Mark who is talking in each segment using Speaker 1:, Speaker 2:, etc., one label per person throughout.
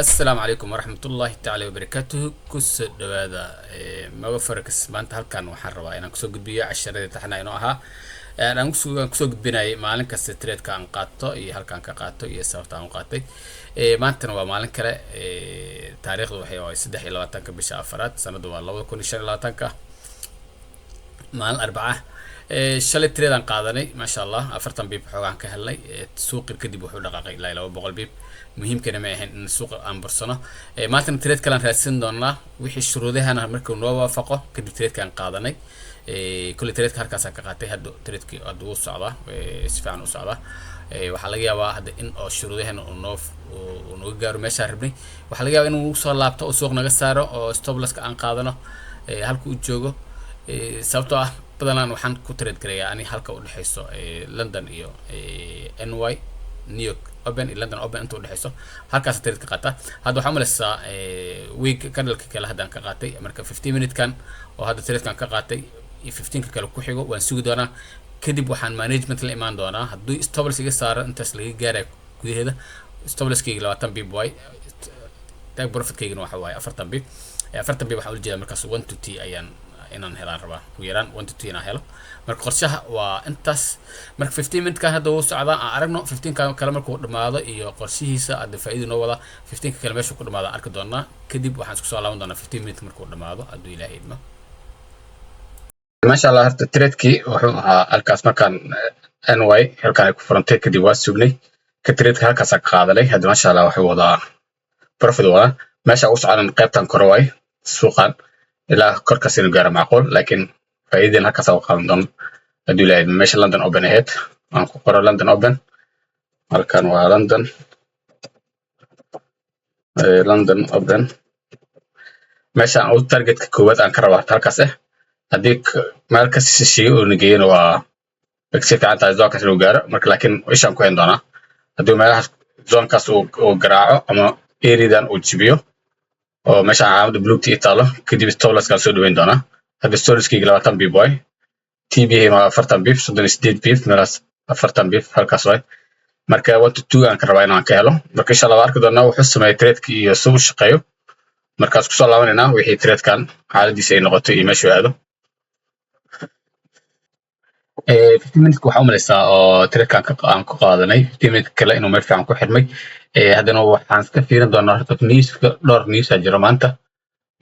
Speaker 1: Assalaamu calaykum waraxmatullaahi tacaala wabarakaatuhu. Kusoo dhawaada Maga Forex. Maanta halkan waxaan rabaa inaan kusoo gudbiyo casharadii taxnaa inoo ahaa aan kusoo gudbinayay maalin kasta trade-ka aan qaato iyo halkaan ka qaato iyo sababta aan u qaatay. Maantana waa maalin kale. Taariikhdu waxay waay 23-ka bisha afaraad, sanadu waa 2025-ka, maalin Arbaca. Shalay trade aan qaadanay, maasha Allah, 40 pip xoogaan ka helnay. Suuqi kadib wuxuu dhaqaaqay ilaa 200 pip. Muhiimkana ma ahayn in suuqa aan bursano. Maantana trade kalean raadsan doonaa, wixii shuruudahana markuu noo waafaqo kadib trade-kaan qaadanay. Kolley trade-ka halkaasaan ka qaatay. Hadda trade-kii hadda wuu socdaa, si fiican u socdaa. Waxaa laga yaabaa hadda in oo shuruudahana uu nooga gaaro meeshaan rabnay. Waxaa laga yaabaa inuu nagu soo laabto oo suuq naga saaro oo stop loss-ka aan qaadano halka uu joogo, sababtoo ah badanaan waxaan ku trade garayaa ani halka u dhexeyso London iyo NY, New York Open iyo London Open inta udhexeyso, halkaas trade ka qaata. Hadda waxaa umaleysaa week candle-ka kale haddaan ka qaatay. Marka 15 minute-kan oo hadda trade-kan ka qaatay iyo 15-ka kale ku xigo waan sugi doonaa. Kadib waxaan management la imaan doonaa haddii stop loss iga saaro intaas laga gaarayo gudaheeda. Stop loss-kayga 20 pip waay, take profit-kaygana waxa waaye 40 pip. 40 pip waxaan ula jeedaa markaas one to two ayaan inaan helaan rabaa, ugu yaraan one to two inaan helo. Marka qorshaha waa intaas. Marka 15 minute-kan hadda wuu socdaa, aan aragno 15-kan kale markuu dhamaado iyo qorshihiisa. Hadda faa'iido noo wadaa. 15-ka kale meeshuu ku dhamaado aan arki doonaa. Kadib waxaan isku soo laaban doonaa 15 minute markuu dhamaado, hadduu Ilaahay idmo.
Speaker 2: Maasha Allah, horta trade-kii wuxuu ahaa halkaas markaan NY halkaan ay ku furantay kadib waa sugnay ka trade-ka halkaasaan ka qaadanay. Hadda maasha Allah wuxuu wadaa profit wadaa. Meesha ugu soconan qaybtan kore waay, suuqan ilaa korkaas inuu gaaro macquul, laakiin faa'iidadan halkaas uga qaadan doono hadduu Ilaahay idmo. Meesha London Open ahayd aan ku qoro London Open. Halkan waa London, London Open. Meesha aan u target-ka koowaad aan ka rabo halkaas ah. Haddii meel ka shisheeye uu nageeyana waa way kasii fiican tahay zone-kaas inuu gaaro. Marka laakiin ishaan ku hayn doonaa haddii meelahaas zone-kaas uu garaaco ama area-dan uu jibiyo oo meesha calaamada buluugta ii taalo, kadib stop loss-kaan soo dhaweyn doonaa. Hadda stop loss-kayga 20 pip waay, TP waa 40 pip, 38 pip meelahaas, 40 pip halkaas waay. Marka one to two aan ka rabaa inaan ka helo. Marka insha Allah waa arki doonaa wuxuu sameeyay trade-ka iyo si u shaqeeyo. Markaas kusoo laabanaynaa wixii trade-kan xaaladiisa ay noqoto iyo meeshuu aado. 15 minutes waxaa u malaysaa oo trade-kan aan ku qaadanay 15 minutes kale inuu meel fiican ku xirmay. Haddana waxaan iska fiirin doonaa horta news-ka. Dhowr news aa jiro maanta.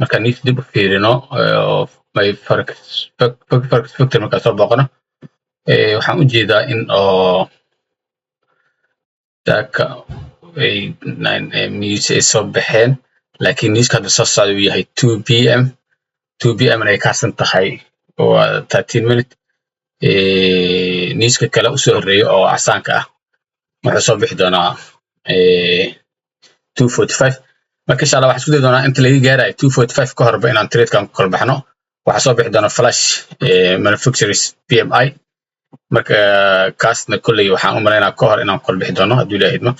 Speaker 2: Marka news dib u fiirino oo my Forex Factory markaan soo booqano, waxaan u jeedaa in oo daka ay 9 am news ay soo baxeen, laakiin news-ka hadda soo socda uu yahay 2 p.m., 2 p.m. ay kaarsan tahay, waa 13 minute. News-ka kale usoo horreeya oo casaanka ah wuxuu soo bixi doonaa 2:45. Marka insha Allah waxaan isku dayi doonaa inta laga gaarayo 2:45 ka horba inaan trade-kan ku kala baxno. Waxaa soo bixi doona flash manufacturers PMI. Marka kaasna kolley waxaan u malaynaa ka hor inaan ku kala bixi doono, hadduu Ilaahay idmo.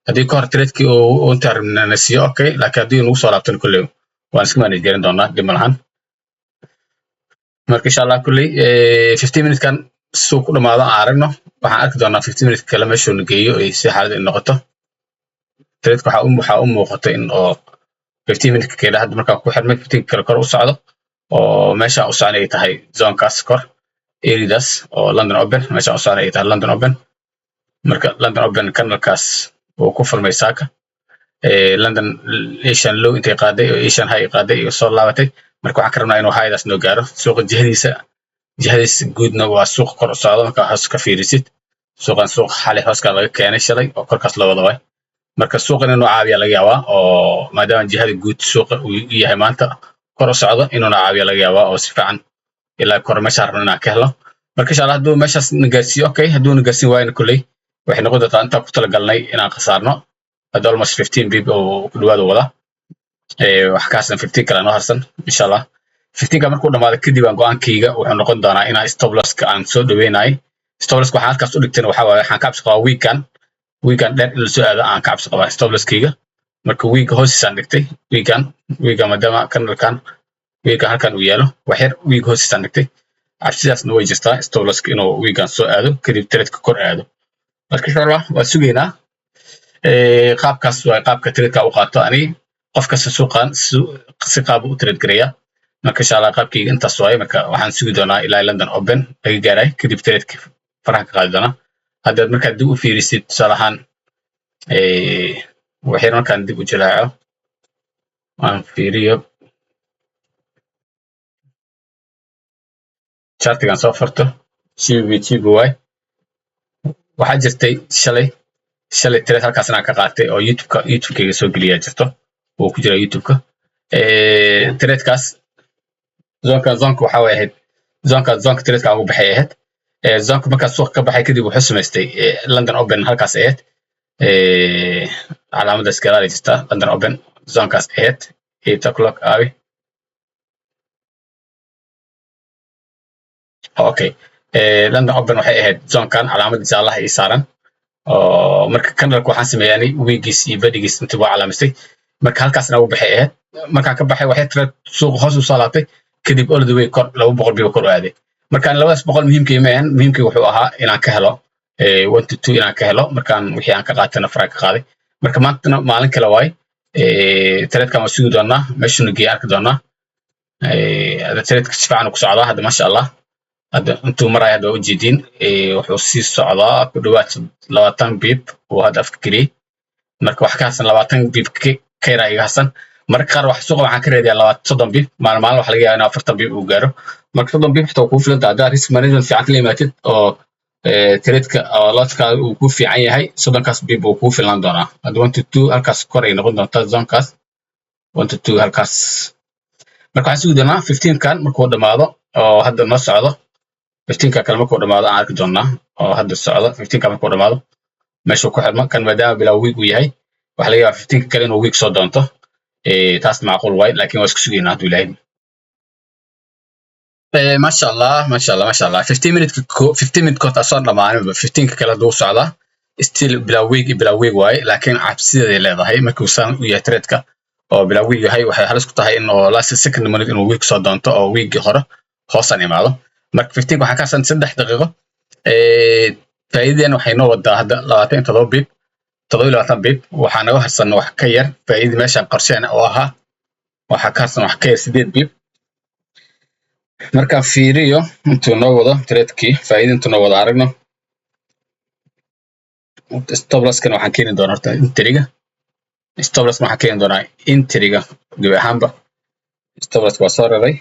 Speaker 2: Haddii ka hor trade-kii uu inta rabna siiyo, okay, laakiin haddii nagu soo laabtana kolley waan iska manage garin doonaa, dhib ma lahan. Marka insha Allah kolley 15 minute-kan suu ku dhamaado aan aragno. Waxaan arki doonaa 15 minute kale meeshuu na geeyo iyo si xaaladda ay noqoto. Trade-ka waxaa u muuqata in oo 15 minute kale hadda markaan ku xirmay 15 kale kor u socdo oo meeshaan u socon ay tahay zone-kaas kor, area-daas oo London Open. Meeshaan u socon ay tahay London Open. Marka London Open candle-kaas uu ku furmay saaka, London Asian low intay qaaday oo Asian high qaaday iyo soo laabatay. Marka waxaan ka rabnaa inuu high-daas noo gaaro. Suuqa jihadiisa guudna waa suuq kor u socdo. Markaa hoos ka fiirisid suuqan, suuq xalay hooskaa laga keenay shalay oo korkaas loo wada waay. Marka suuqan inuu caawiya laga yaabaa oo maadaama jihada guud suuqa uu yahay maanta kor u socdo, inuuna caawiya laga yaabaa oo si fiican ilaa kor meeshaan rabno inaan ka helno. Marka insha Allah hadduu meeshaas na gaarsiiyo, okay. Hadduu na gaarsiin waayona kolley waxay noqon doontaa intaan ku talagalnay inaan khasaarno. Hadda almost 15 pip oo ku dhawaad wada, wax ka harsan 15 kale noo harsan. Insha Allah 15ka markuu dhamaado kadib aan go-aankayga wuxuu noqon doonaa inaan stop loss-ka aan soo dhaweynayo. Stop loss-ka waxaan halkaas u dhigtayna waxaa waaye waxaan ka cabsi qabaa week-an dheer in lasoo aado aan ka cabsi qabaa stop loss-kayga. Marka wick-ga hoostiisaan dhigtay wick-gan maadaama candle-kan wick-gan halkan uu yaalo, wax yar wick hoostiisaan dhigtay. Cabsidaasna way jirtaa, stop loss-ka inuu wick-gan soo aado, kadib trade-ka kor aado. Marka insha Allah waa sugaynaa. Qaabkaas waa qaabka tradeka u qaato ani. Qof kasta suuqan si qaab u trade gareeya. Marka insha Allah qaabkayga intaas waaye. Marka waxaan sugi doonaa ilaa London Open laga gaaray, kadib tradeka faraha ka qaadi doonaa. Haddaad markaad dib u fiirisid, tusaale ahaan, waxyar markaan dib u jilaaco, aan fiiriyo chartigan soo furto GBP JPY, waxaa jirtay shalay trade halkaas inaan ka qaatay oo YouTube-kayga soo geliyaa jirto, oo ku jira YouTube-ka. Tradekaas zonka waxaa way ahayd zonka tradeka ugu baxay ahayd. Zonka markaas suuqa ka baxay kadib wuxuu samaystay London Open halkaas ahayd. Calaamadaas gadaal ay jirtaa, London Open zonkaas ahayd, 8 o'clock aawi. Okay, London Open waxay ahayd zonkan calaamada jaalaha ii saaran. Oo marka candleka waxaan sameeyay ani wick-giis iyo bodygiis intii waa calaamistay. Marka halkaasna ugu baxay ahayd. Markaan ka baxay, waxay tira suuqa hoos u soo laabtay, kadib all the way kor, 200 pip kor u aaday. Markaan 200 muhiimkii ma ahan, muhiimkii wuxuu ahaa inaan ka helo 1 to 2 inaan ka helo. Markaan wixii aan ka qaatayna fara ka qaaday. Marka maantana maalin kale waay, tradekan waa sugi doonaa, meeshuna geeya arki doonaa. Hadda tradeka si fiican ku socdaa hadda, maasha Allah. Hadda intuu maraya hadda waa ujeediin, wuxuu sii socdaa ku dhawaad 20 pip uu hadda afka geliyey. Marka wax ka harsan 20 pip ka yaraa iga harsan. Marka qaar wax suuqa waxaan ka raadiyaa 20, 30 pip. Maalin maalin waxa laga yaabaa in 40 pip uu gaaro. Marka 30 pip xitaa waa kuu filanta haddaa risk management fiican kala yimaatid oo tradeka oo lotka uu ku fiican yahay, 30-kaas pip uu kuu filan doonaa. Hadda 1 to 2 halkaas kor ay noqon doontaa zonkaas, 1 to 2 halkaas. Marka waxaan sugi doonaa 15-kan markuu dhamaado oo hadda noo socdo. 15-ka kale markuu dhamaado aan arki doonaa, oo hadda socdo. 15-ka markuu dhamaado meeshuu ku xirmo kan, maadaama bilaa wick uu yahay, waxaa laga yaabaa 15-ka kale inuu wick soo doonto. Taas macquul waay, laakiin waa isku sugaynaa hadduu Ilaahay. Maasha Allah, maasha Allah, maasha Allah. 15 minute, 15 minute koorta asoo dhamaaninba 15-ka kale hadduu socdaa, still bilaa wick iyo bilaa wick waaye, laakiin cabsideeday leedahay. Markuu saan u yahay tradeka oo bilaa wick yahay, waxay halis ku tahay in oo last second minute inuu wick soo doonto oo wickii hore hoosaan imaado. Marka 15 waxaa ka harsan 3 daqiiqo. Faa'iidadan waxay noo wadaa hadda 27 pip, 27 pip. Waxaa naga harsan wax ka yar faa'iidada meeshaan qorsheena oo ahaa. Waxaa ka harsan wax ka yar 8 pip. Markaan fiiriyo intuu noo wado tradekii, faa'iida intuu noo wado aragno. Stop losskan waxaan keeni doonaa horta entryga. Stop losskan waxaan keeni doonaa entryga gebi ahaanba. Stop losska waa soo raray,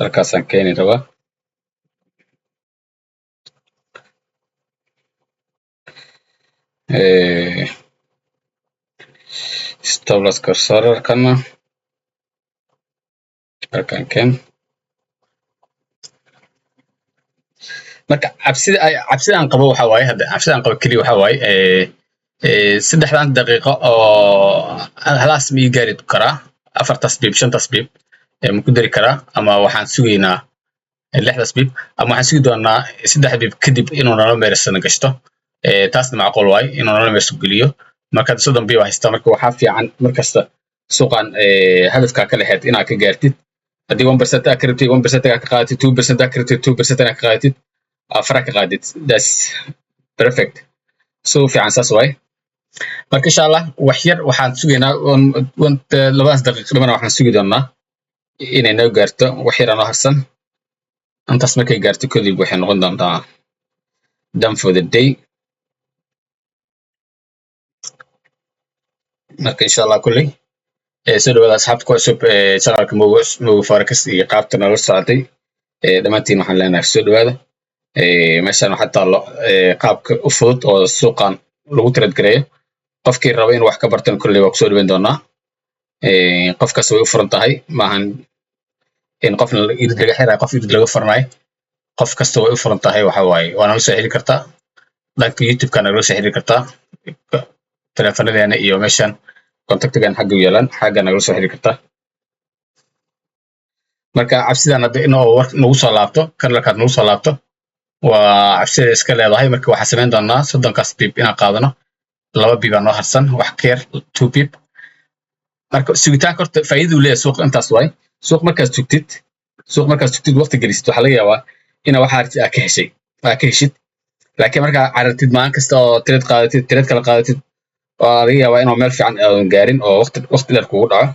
Speaker 2: halkaasaan keeni rabaa. Stop losska soo rar, kana halkaan keen. Marka cabsida aan qabo waxa waaye, hadda cabsida aan qabo keliya waxa waaye 3-dan daqiiqo oo halaas ma ii gaari karaa 4-taas pip, 5-taas pip ma ku dari karaa, ama waxaan sugaynaa 6-daas pip, ama waxaan sugi doonaa 3 pip kadib inuu nolol meersana gashto. Taasna macquul waaye inuu nolol meerso geliyo. Marka hadda 30 pip haystaa. Marka waxaa fiican markasta suuqan hadafkaa ka lahayd inaad ka gaartid. Haddii 1% aad ka rabtid, 1% aad ka qaadatid, 2% aad ka rabtid, 2% inaad ka qaadatid, afara ka qaadid, that's perfect. So fiican saas waaye. Marka insha Allah wax yar waxaan sugaynaa, 2-daas daqiiq dhimana waxaan sugi doonaa inay noo gaarto. Wax yar anoo harsan intaas markay gaarto kadib waxay noqon doontaa done for the day. Marka insha Allah kulley soo dhawaada asxaabta ku cusub channelka Mogo Forex iyo qaabta noola socotay. Dhammaantiin waxaan leenahay soo dhawaada. Meeshaan waxaa taallo qaabka u fudud oo suuqan lagu trade gareeyo. Qofkii raba inuu wax ka bartana kolley waa kusoo dhaweyn doonaa. Qof kasta way u furan tahay, maahan in qofna irid laga xirayo, qof irid laga furanayo. Qof kasta way u furan tahay. Waxa waaye waa nala soo xiriiri kartaa, dhanka YouTube-ka nagala soo xiriiri kartaa, taleefanadeena iyo meeshan contactigan xagga u yaalaan, xagga nagala soo xiriiri kartaa. Marka cabsidan hadda in oo war nagu soo laabto, candlekaad nagu soo laabto, waa cabsida iska leedahay. Marka waxaan samayn doonaa 30-kaas pip inaan qaadano. 2 pip aa noo harsan, wax ka yar 2 pip. Marka sugitaanka horta faa'iidadu leeyahay suuqa intaas waay. Suuq markaad sugtid, waqti gelisid, waxaa laga yaabaa inaa waxa aragtid aad ka heshay, aad ka heshid. Laakiin markaa carartid maalin kasta oo trade qaadatid, trade kala qaadatid, Waa laga yaabaa inuu meel fiican aadan gaarin oo waqti dheer kugu dhaco.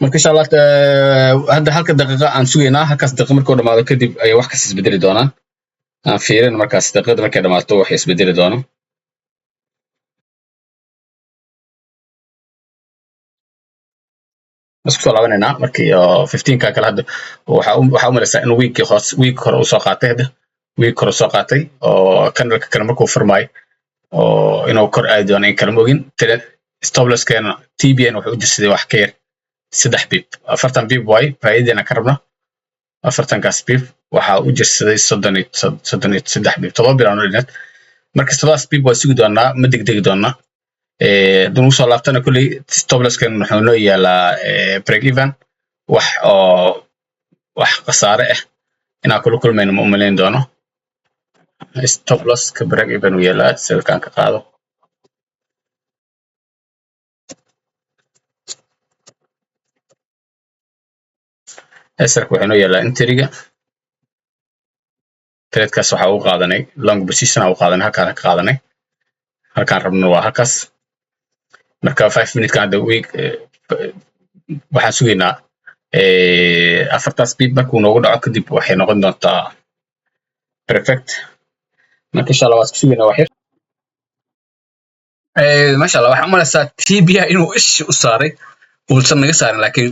Speaker 2: Marka insha Allah hadda halka daqiiqa aan sugaynaa, halkaas daqiiqa markuu dhamaado kadib ayay wax kasta isbedeli doonaan. Aan fiirin markaas daqiiqada markay dhamaato waxay isbedeli doono. Isku soo laabanaynaa markii oo 15ka kale. Hadda waxaa u malaysaa in weekii hoos, week hore uu soo qaatay, hadda week hore soo qaatay oo candleka kale markuu furmaayo oo inuu kor aadi doono in kale ma ogin. Stop losskeena TP-na wuxuu u jirsaday wax ka yar 3 pip, 40 pip waay faa'iidadeena ka rabna. 40kaas pip waxaa u jirsaday 33 pip, 7 pip aan u dhineed. Marka 7daas pip waa sugi doonaa, ma degdegi doonaa. Hadduu nagu soo laabtana kolley stop losskan wuxuu noo yaalaa break even. Wax oo wax khasaare ah inaan kula kulmayno ma umalayn doono. Stop losska break even uu yaalaa, sawirkaan ka qaado. SL-ka wuxuu noo yaalaa entryga. Tradekaas waxaa ugu qaadanay long position aa u qaadanay, halkaan ka qaadanay, halkaan rabno waa halkaas. Marka 5 minute hadda week waxaan sugaynaa 4taas pip markuu noogu dhaco kadib waxay noqon doontaa perfect. Marka insha Allah waa isku sugaynaa wax yar. Masha Allah, waxaan u malaysaa TP-ha inuu ishi u saaray, uusan naga saarin, laakiin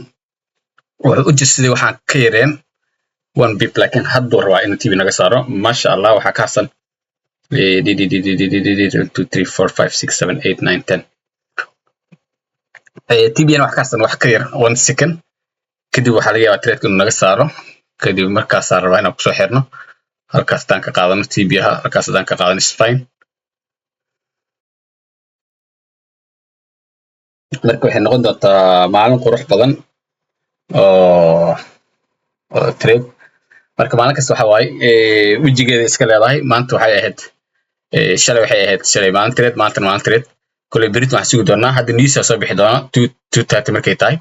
Speaker 2: wuxuu u jirsaday waxaan ka yareen 1 pip, laakiin hadduu rabaa inuu TP naga saaro. Masha Allah, waxaa ka harsan d d d d d d d d 2 3 4 5 6 7 8 9 10. TP-na wax ka harsan wax ka yar 1 second kadib waxaa laga yaabaa trade inuu naga saaro. Kadib markaasaa rabaa inaan kusoo xirno halkaas. Haddaan ka qaadano TP-ha halkaas, haddaan ka qaadano is fine. Marka waxay noqon doontaa maalin qurux badan oo trade. Marka maalin kasta waxa waaye wejigeeda iska leedahay. Maanta waxay ahayd, shalay waxay ahayd, shalay maalin trade, maantana maalin trade. Koley berit waxaan sugi doonaa hadda news soo bixi doona 2:30 markay tahay.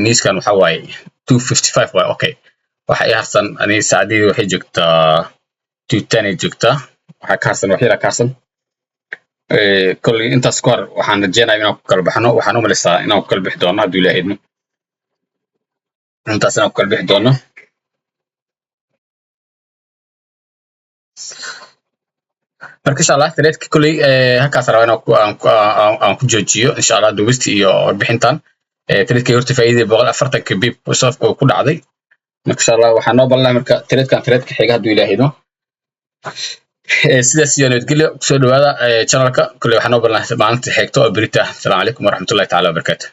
Speaker 2: Newskan waxa waaye 2:55 waaye. Okay, waxa ii harsan aniga saacadii waxay joogtaa 2:10 ay joogtaa. Waxaa ka harsan wax yaraa ka harsan. Kolley intaas ka hor waxaan rajeynayaa inaan ku kala baxno. Waxaan u malaysaa inaan ku kala bixi doono hadduu Ilaahay idmo, intaas inaan ku kala bixi doono. Marka insha Allah tradeka kolley halkaas rabaa inaan ku aan ku aan ku joojiyo insha Allah duubista iyo warbixintan. Tradeka horta faa'iidada 140ka pip safka uu ku dhacday. Marka insha Allah waxaan noo ballanaa marka tradekan tradeka xiga hadduu Ilaahay idmo. Sidaas iyo nabadgelyo. Kusoo dhawaada channelka. Kolley waxaan noo ballanaa maalinta xigta oo berita. Asalaamu calaykum waraxmatullahi tacaala wabarakaatu.